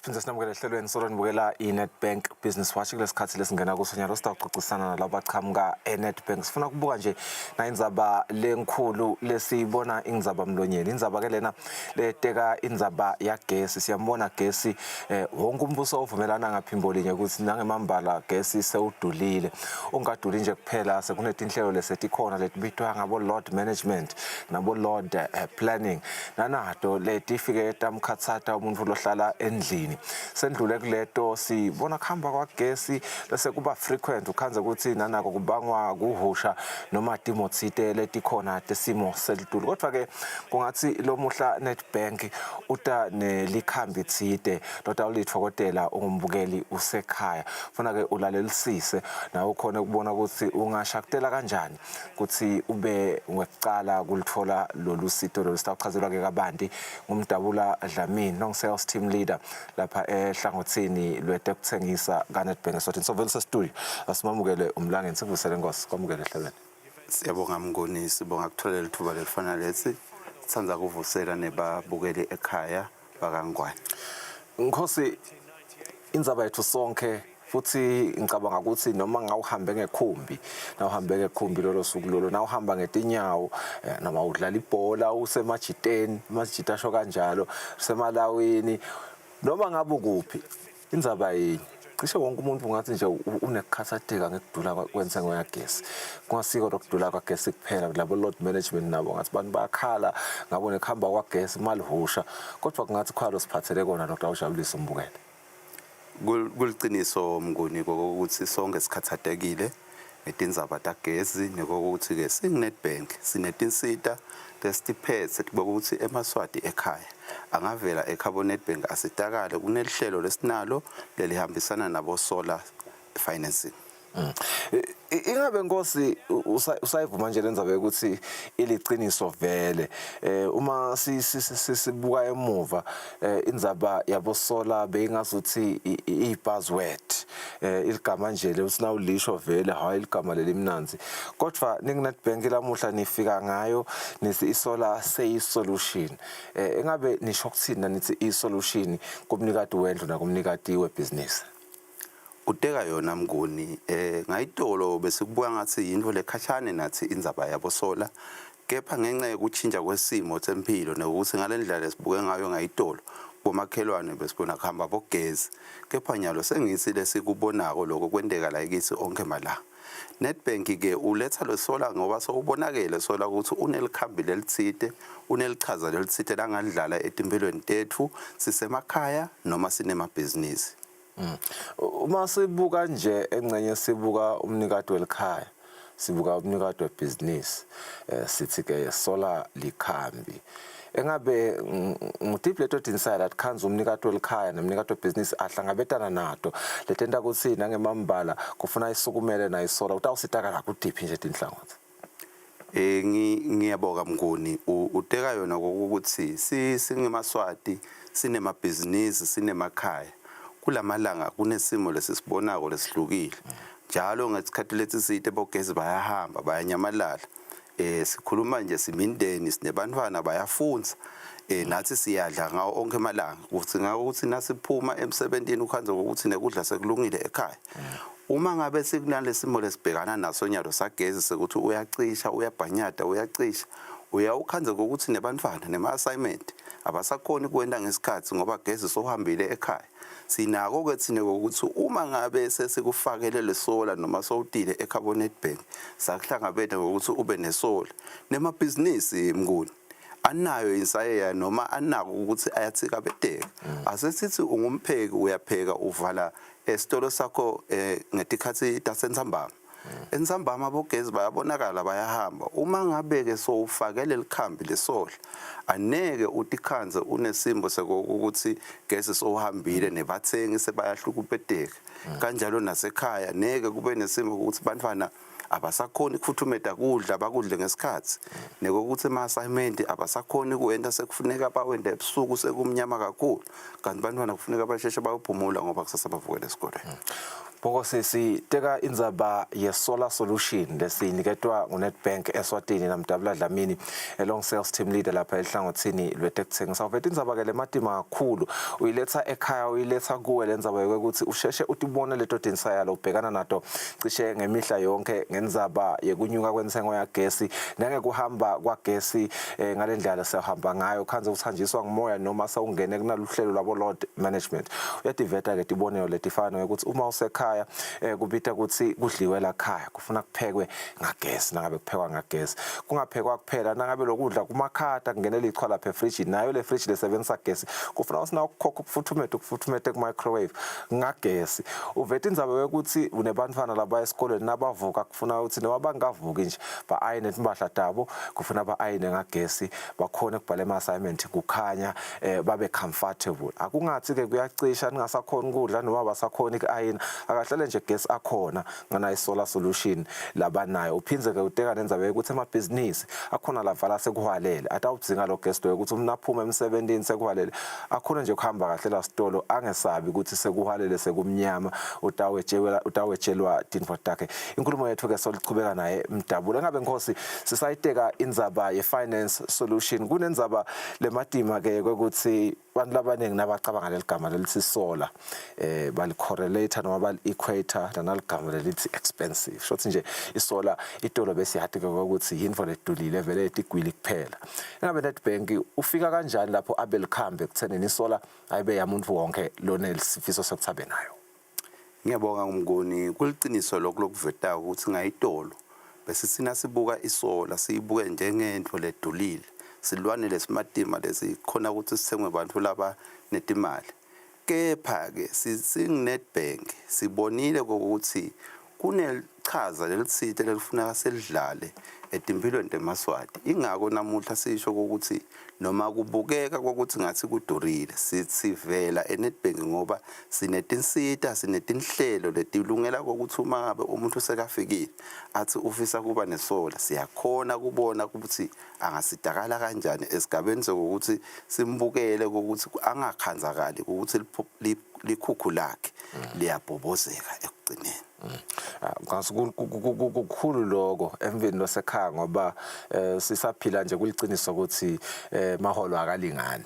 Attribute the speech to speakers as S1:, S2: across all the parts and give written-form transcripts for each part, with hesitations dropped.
S1: Siphinde sinamukele ehlelweni solo nibukela i-Nedbank Business Watch kulesikhathi lesingena kuso nyalo sitawucocisana nalabo baqhamuka e-Nedbank. Sifuna kubuka nje na indzaba lenkhulu lesiyibona indzaba mlonyeni. Indzaba ke lena leteka indzaba yagesi. Siyambona gesi wonke umbuso uvumelana ngaphimbo linye ukuthi nangemambala gesi sewudulile. Ungaduli nje kuphela sekunetinhlelo lesetikhona letibitwa ngabo load management nabo load planning. Nanato letifike tamkhatsata umuntu lohlala endlini. Sendlule kuleto sibona kuhamba kwagesi bese kuba frequent ukhandze ukuthi nanako kubangwa kuhusha noma timo tsite letikhona tesimo selitulu. Kodwa ke kungatsi lomuhla Nedbank uta nelikhambi tsite lotawulitfokotela ungumbukeli usekhaya. Funa ke ulalelisise nawe ukhone ukubona ukuthi ungashakutela kanjani kutsi ube wekucala kulitfola lolu sito lolu. Sitawuchazelwa ke kabanti nguMdabula Dlamini longu-sales team leader lapha ehlangothini lwetekutsengisa kaNedbank Eswatini. So vele studio asimamukele umlangeni sivusele Nkosi kwamukele ehlelweni.
S2: Siyabonga Mnguni, sibonga kuthola lithuba lelifana lesi. Sitsandza kuvusela nebabukeli ekhaya bakaNgwane.
S1: Nkhosi, indzaba yethu sonke futhi ngicabanga ukuthi noma ngawuhambe ngekhumbi, nawuhambe ngekhumbi lolo suku lolo, nawuhamba ngetinyawo, noma udlala ibhola usemajiteni, amajita asho kanjalo, usemalawini, noma ngabe ukuphi, indzaba yinye. Cishe wonke umuntu ungathi nje unekukhathatheka ngekudula kwentengo yagesi. Kungasiko lokudula kwagesi kuphela, labo load management nabo ngathi abantu bayakhala ngabo nekuhamba kwagesi malihusha, kodwa kungathi khwalo siphathele kona lokho awujabulisa umbukele.
S2: Kuliciniso Mnguni kokuthi sonke sikhathatekile ngetindzaba tagesi nekokuthi ke singu-Nedbank sinetinsita lesitiphethe ukuthi emaSwati ekhaya angavela ekhabo Nedbank asitakale kunelihlelo lesinalo lelihambisana nabo solar financing.
S1: Ingabe Nkosi usayivuma nje lendzaba yokuthi iliciniso vele uma sibuka emuva indzaba yabo solar beyingazuthi i buzzword, iligama nje leuthi nawulisho vele hayi iligama lelimnandzi, kodwa ningu-Nedbank lamuhla nifika ngayo nithi isolar seyi solution. Ingabe nisho kuthini nithi i solution kumnikati wendlu nakumnikati webhizinisi?
S2: Uteka yona Mnguni, ngayitolo besikubuka ngathi yinto lekhashane nathi indzaba yabo solar, kepha ngenxa yokutshintsha kwesimo sempilo nokuthi ngale ndlela lesibuke ngayo ngayitolo bomakhelwane besibona kuhamba bogezi, kepha nyalo sengithi lesikubonako lokho kwenteka la kithi onke malanga. Nedbank ke uletha lo solar ngoba sowubonakele solar ukuthi unelikhambi lelitsite, unelichaza lelitsite langalidlala etimpilweni tetfu sisemakhaya noma sinemabhizinisi.
S1: Uma sibuka nje engcenye sibuka umnikati welikhaya, sibuka umnikati webhizinisi, sithi ke solar likhambi. Engabe ngutiphi leto tinsaya tikhandza umnikati welikhaya nemnikati webhizinisi ahlangabetana nato letenta kutsi nangemambala kufuna isukumele nayo isolar utawusitakala kutiphi nje tinhlangothi?
S2: Ngiyabonga Mnguni, uteka yona ukuthi singemaswati sinemabhizinisi sinemakhaya, kulamalanga kunesimo lesisibonako lesihlukile njalo ngesikhathi lesisite bogezi bayahamba bayanyamalala. Sikhuluma nje simindeni sinebantfwana bayafundza, nathi siyadla ngawo onke emalanga, kuthi ngako ukuthi nasiphuma emsebentini ukhandze ukuthi nekudla sekulungile ekhaya. Uma ngabe sikunalesimo lesibhekana naso nyalo sagezi sekuthi uyacisha uyabhanyata uyacisha, uyawukhandze ukuthi nebantfwana nema-assignment abasakhoni kuwenta ngesikhathi ngoba gezi sowuhambile ekhaya. Sinako-ke thina ukuthi uma ngabe sesikufakele le solar noma sowutile ekhabo Nedbank sakuhlangabeta ngokuthi ube nesolar, nemabhizinisi Mnguni anayo insayeya noma anako ukuthi ayathikabeteka. Asesithi ungumpheki uyapheka uvala esitolo sakho ngetikhathi tasentsambama. Entsambama abogezi bayabonakala bayahamba. Uma ngabe-ke sowufake lelikhambi lesola, aneke utikhandze unesimbo sekokuthi gesi sowuhambile nebathengi sebayahlukubeteka. Kanjalo nasekhaya neke kube nesimo ukuthi bantfwana abasakhoni kufuthumeta kudla bakudle ngesikhathi, nekokuthi ema-assignment abasakhoni kuwenta sekufuneka bawente ebusuku sekumnyama kakhulu, kanti bantfwana kufuneka basheshe bayophumula ngoba kusasa bavukela esikolweni.
S1: Boko siteka indzaba ye-solar solution lesiyiniketwa nguNedbank Eswatini naMdabula Dlamini, elong sales team leader lapha ehlangothini lwetekuthengisa. Uveta indzaba-ke lematima kakhulu, uyiletha ekhaya, uyiletha kuwe le ndzaba yokuthi usheshe utibone leto tinsayalo ubhekana nato cishe ngemihla yonke ngendzaba yekunyuka kwentsengo yagesi nangekuhamba kwagesi ngale ndlela sehamba ngayo, khandze uthanjiswa ngumoya noma sewungene kunaluhlelo lwabo load management. Uyativeta-ke tibonelo letifana nokuthi uma usekhaya kubita ukuthi kudliwe lakhaya, kufuna kuphekwe ngagesi. Nangabe kuphekwa ngagesi, kungaphekwa kuphela, nangabe lokudla kumakhata kungenela ichwa lapha efrijini, nayo le friji lesebenzisa gesi, kufuna usina ukukhokha ukufuthumete, ukufuthumete ku-microwave ngagesi. Uveta indzaba yokuthi unebantfwana laba esikolweni, nabavuka kufuna ukuthi noma bangavuki nje ba-ayine timpahla tabo, kufuna ba-ayine ngagesi, bakhone ukubhala ema-assignment kukhanya, babe comfortable. Akungathi-ke kuyacisha ningasakhoni ukudla noma basakhoni ku-ayina, akahlale nje gesi akhona ngana i-solar solution labanayo. Uphindze-ke uteka nendzaba yokuthi emabhizinisi akhona lavala sekuhwalele, atawudzinga lo gesi loyo ukuthi umuntu aphume emsebentini sekuhwalele, akhone nje kuhamba kahle la sitolo, angesabi ukuthi sekuhwalele sekumnyama, utawetshelwa tintfo takhe. Inkulumo yethu-ke solichubeka naye Mdabula. Engabe Nkosi sisayiteka indzaba ye-finance solution, kunendzaba lematima-ke kwekuthi bantu labaningi nabacabanga leli gama lelithi solar bali-correlate noma bali-equate nanaligama lelithi expensive. Shothi nje isolar itolo besiyati ke ukuthi yintfo ledulile vele etigwili kuphela. Engabe Nedbank ufika kanjani lapho abe likhambe ekuthenini isolar ayibe yamuntu wonke lonesifiso sokuthi abe nayo?
S2: Ngiyabonga Mnguni, kuliciniso lokhu lokuvetako ukuthi ngayitolo bese sina sibuka isola siyibuke njengento ledulile, silwane lesimatima lesikhona ukuthi sithengwe bantfu laba netimali. Kepha-ke singu-Nedbank sibonile ukuthi kunelichaza lelitsite lelifuneka selidlale etimphilweni temaswati. Ingako namuhla sisho ukuthi noma kubukeka kokuthi ngathi kudurile, sivela eNedbank ngoba sinetinsita, sinetinhlelo letilungela kokuthi uma ngabe umuntu sekafikile athi ufisa kuba nesola, siyakhona kubona ukuthi angasidakala kanjani esigabeni sokuthi simbukele ukuthi angakhanzakali ukuthi likhukhu lakhe liyabhobozeka ekugcineni.
S1: Ngasi kukhulu lokho emveni lwasekhaya ngoba sisaphila nje kuliciniso ukuthi maholo akalingani.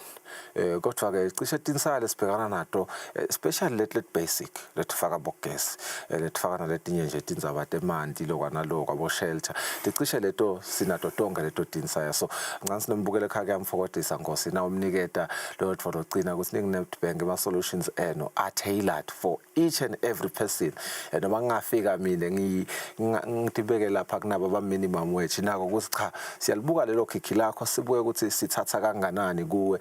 S1: Kodwa ke cishe tinsala sibhekana nato, especially let let basic letifaka bogesi, letifaka naletinye nje tindzaba temanti lokwanaloko abo shelter, ticishe leto sinato tonke leto tinsaya. So ngicabanga sinombukela ekhaya kuyamfokodisa Nkosi na umniketa loyo tfolo gcina ukuthi ningu-Nedbank ama-solutions eno are tailored for each and every person. Noma ngingafika mina ngitibeke lapha kunabo aba minimum wage, nako ukuthi cha, siyalibuka lelo khikhi lakho, sibuke ukuthi sithatha kanganani kuwe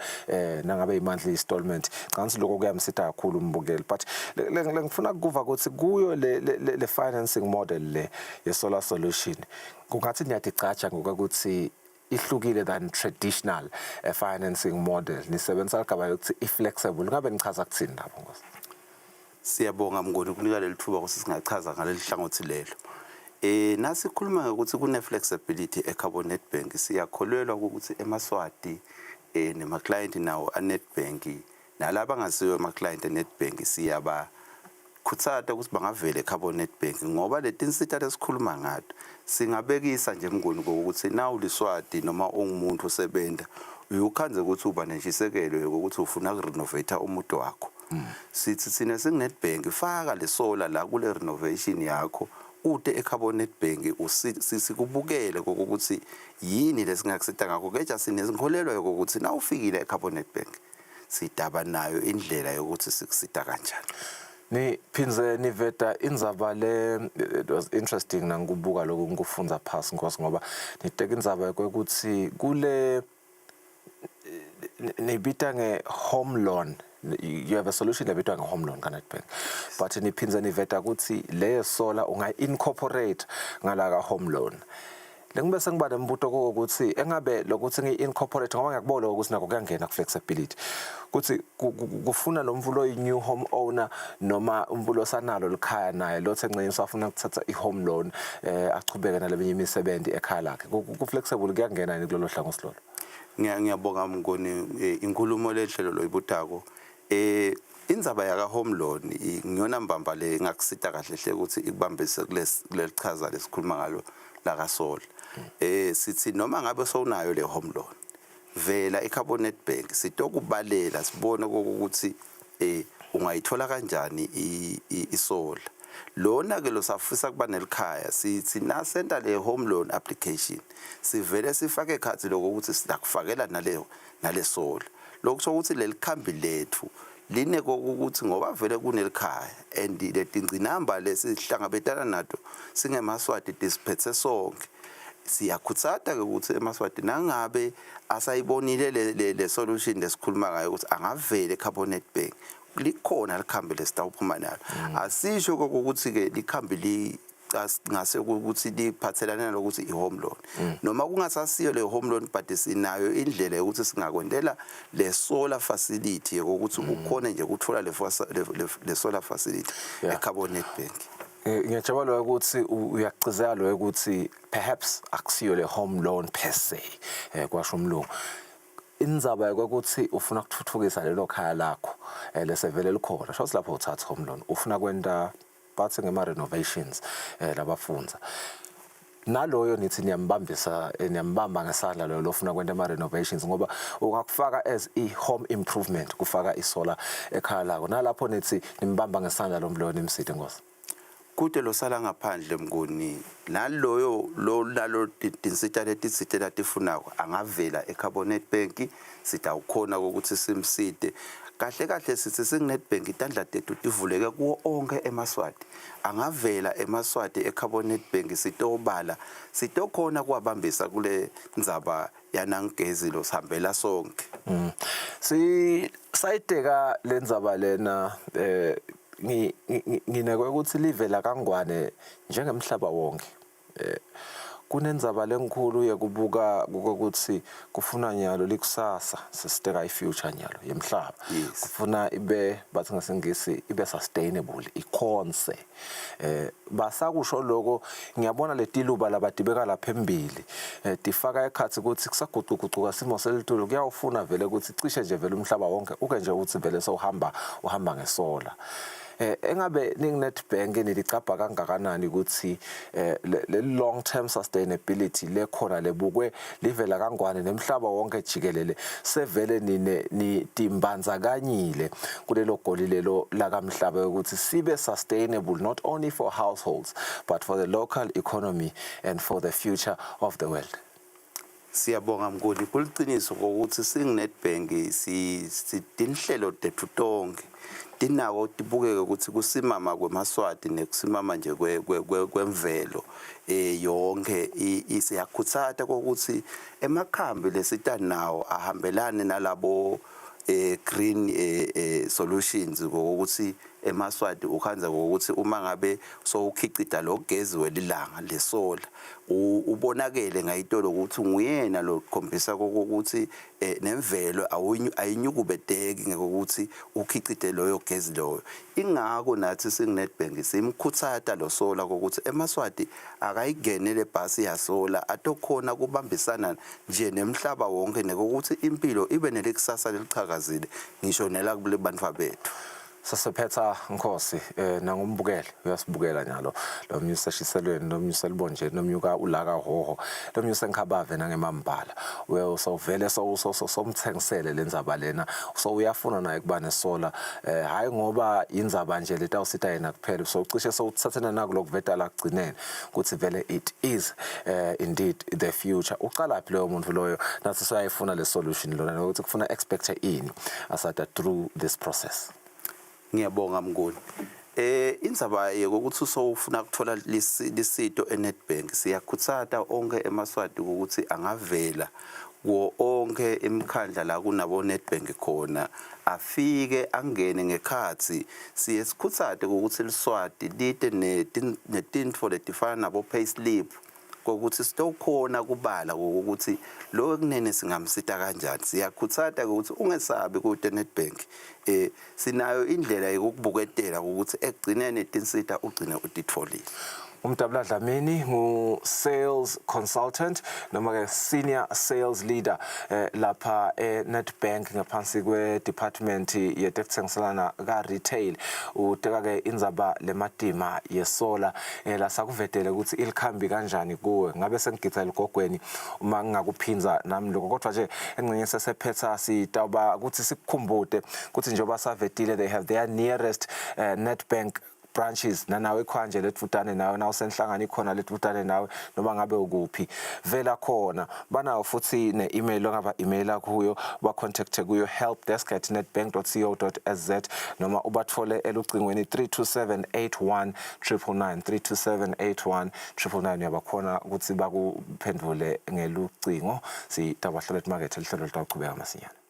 S1: nangabe i-monthly installment. Ngicabanga lokho kuyamsita kakhulu umbukeli, but lengifuna ukuva ukuthi kuyo le financing model le ye solar solution, kungathi niyaticatsha ngokuthi ihlukile than traditional financing model, nisebenzisa ligama lokuthi i-flexible. Ngabe nichaza kuthini lapho, Nkosi?
S2: Siyabonga Mnguni kunika leli thuba ukuthi singachaza ngaleli hlangothi lelo. Nasikhuluma ngokuthi kune flexibility ekhabo Nedbank, siyakholelwa ukuthi emaswati nema client nawo a Nedbank nalaba angasiwo ema client e Nedbank siyaba khutsata ukuthi bangavela ekhabo Nedbank ngoba letinsita lesikhuluma ngato singabekisa nje Mnguni ukuthi nawu liswati noma ungumuntu osebenta uyukhandze ukuthi uba nentshisekelo yokuthi ufuna ukurenovate umuntu wakho. Sithi thina singu-Nedbank, faka le solar la kule renovation yakho, ute ekhabo Nedbank sikubukele kokuthi yini lesingakusita ngakho. Keja sinenkholelo yokuthi na ufikile ekhabo Nedbank sidaba nayo indlela yokuthi sikusita kanjani.
S1: Niphindze niveta indzaba le, it was interesting nangibuka lokhu ngikufunza phasi Nkosi, ngoba niteka indzaba yokuthi kule nibita nge-home loan, you have a solution lebitwa nge-home loan ka-Nedbank, but niphindze niveta ukuthi leyo solar ungayi-incorporate ngala ka-home loan. Lengibe sengiba nembuto kokuthi engabe lokuthi ngiyi-incorporate, ngoba ngiyakubona ukuthi nako kuyangena ku-flexibility, kuthi kufuna lo mvulo oyi-new home owner noma umvulo osanalo likhaya naye lothi engxenye usafuna ukuthatha i-home loan achubeke naleminye imisebenzi ekhaya lakhe, ku-flexible kuyangena yini kulolo hlangothi lolo?
S2: Ngiyabonga Mnguni, inkulumo lehlelo loyibutako. Indzaba yaka home loan ngiyona mbamba le ingakusita kahle hle ukuthi ikubambise kuleli chaza lesikhuluma ngalo laka solar. Sithi noma ngabe sowunayo le home loan, vela ekhabo Nedbank, sitokubalela sibone ukuthi ungayithola kanjani isolar. Lona ke losafisa kuba nelikhaya, sithi nasenta le home loan application, sivele sifake ekhathi lokho ukuthi sidakufakela nale solar. Lokho ukuthi leli khambi lethu lineko ukuthi ngoba vele kunelikhaya and letingcinamba lesihlangabetana nato singemaswati tisiphethe sonke. Siyakhuthata ke ukuthi emaswati nangabe asayibonile le solution lesikhuluma ngayo ukuthi angavele ekhabo Nedbank, likhona likhambi lesitawuphuma nalo. Asisho ukuthi ke likhambi li ngase ukuthi liphathelane nalokuthi i-home loan, noma kungasasiyo le home loan, but sinayo indlela yokuthi singakwendela le solar facility yokuthi ukhone nje ukuthola le solar facility ekhabo Nedbank.
S1: Ngiyajabula ukuthi uyakugcizela lo ukuthi perhaps akusiyo le home loan per se, kwasho umlungu. Indzaba yokuthi ufuna ukuthuthukisa lelo khaya lakho lesevele likhona, sho lapho uthatha home loan, ufuna kwenta bathi ngema renovations labafunza naloyo, nithi niyambambisa, niyambamba ngesandla loyo lofuna kwenta ama renovations, ngoba ungakufaka as i home improvement kufaka isolar ekhaya lakho, nalapho nithi nimbamba ngesandla lo mloyo, nimside Nkosi.
S2: Kude losala ngaphandle, Mnguni. Naloyo lo nalo tinsita letitsite latifunako angavela ekhabo Nedbank, sitawukhona ukuthi simsite kahle kahle. Sithi singu-Nedbank, itandla tethu tivuleke kuwo onke emaswati. Angavela emaswati ekhabo Nedbank, sitobala, sitokhona kuwabambisa kule ndzaba yanangigezi lo sihambela sonke.
S1: Si sayideka lendzaba lena, nginekwe ukuthi live lakaNgwane njengemhlaba wonke kunendzaba lenkhulu yekubuka ukuthi kufuna nyalo likusasa, sesiteka i-future nyalo yemhlaba. Kufuna ibe, bathi ngesingisi, ibe sustainable, ikhonse. Basakusho lokho, ngiyabona letiluba labadibeka lapha embili tifaka ekhathi ukuthi kusagucugucuka simo selitulu, kuyawufuna vele ukuthi cishe nje vele umhlaba wonke uke nje uthi vele sewuhamba uhamba ngesolar. Engabe ningu-Nedbank nilicabha kangakanani ukuthi le long term sustainability lekhona lebukwe livela kaNgwane nemhlaba wonke jikelele, sevele nine nitimbandzakanyile kulelo goli lelo lakamhlaba ukuthi sibe sustainable not only for households but for the local economy and for the future of the world?
S2: Siyabonga, Mnguni. Kuliciniso ukuthi singu-Nedbank tinhlelo tethu tonke tinako tibukeke ukuthi kusimama kwemaswati nekusimama nje kwemvelo yonke. Siyakhutsata ukuthi emakhambi lesita nawo ahambelane nalabo green solutions, ngokuthi emaswati ukhandza ngokuthi uma ngabe sowukhicida lo gezi welilanga lesolar, ubonakele ngayitolo ukuthi nguyena lo khombisa ukuthi nemvelo ayinyukubedeki ngokuthi ukhicide loyo gezi loyo. Ingako nathi singu-Nedbank simkhutsata lo solar kokuthi emaswati akayingene le bhasi yasolar, atokhona kubambisana nje nemhlaba wonke nekokuthi impilo ibe nelikusasa lelichakazile ngisho nelakule bantfwa bethu.
S1: Sasephetha, Nkosi, nangumbukeli uyasibukela nyalo, lo mnyusa eshiselweni, lo mnyusa elibonjeni, lo mnyuka ulaka hoho, lo mnyusa enkhabave nangemambala, sowuvele somthengisele lendzaba lena, so uyafuna naye kuba nesolar, hayi ngoba indzaba nje letawusita yena kuphela, so cishe sowuthathena nakulokuveta la kugcineni ukuthi vele it is indeed the future. Uqalaphi loyo muntu loyo nathi soyayifuna le solution lona, nokuthi kufuna expect ini asada through this process?
S2: Ngiyabonga, Mnguni. Indzaba yokuthi usowufuna ukuthola lisito eNedbank, siyakhutsata onke emaswati ukuthi angavela kuwo onke imikhandla la kunabo Nedbank khona, afike angene ngekhathi. Siye sikhutsate ukuthi liswati lite netintfo letifana nabo payslip kokuthi sitowukhona kubala ukuthi lo kunene singamsita kanjani. Siyakhutsata ukuthi ungesabi kude Nedbank, sinayo indlela yokukubuketela ukuthi ekugcineni tinsita ugcine utitfolile.
S1: Umdabula Dlamini ngu sales consultant noma ke senior sales leader lapha e-Nedbank ngaphansi kwe-department yetekuthengiselana ka-retail. Uteka ke indzaba lematima yesola lasakuvedele ukuthi ilikhambi kanjani kuwe. Ngabe sengigidza eligogweni uma ngingakuphinza nami lokho, kodwa nje engcenye sesephetha sitawuba ukuthi sikukhumbute ukuthi njengoba savetile, they have their nearest Nedbank branches nanawe khwanje lethutane nawe, nawusenhlangano ikhona lethutane nawe, noma ngabe ukuphi vela khona. Banawo futhi ne-email ongaba emaila kuyo, ba-contact kuyo, helpdesk@nedbank.co.za, noma ubathole elucingweni 327 81 999, 327 81 999. Uyabakhona ukuthi bakuphendvule ngelucingo. Sitawubahlola emakethe, lihlelo litawuchubeka masinyane.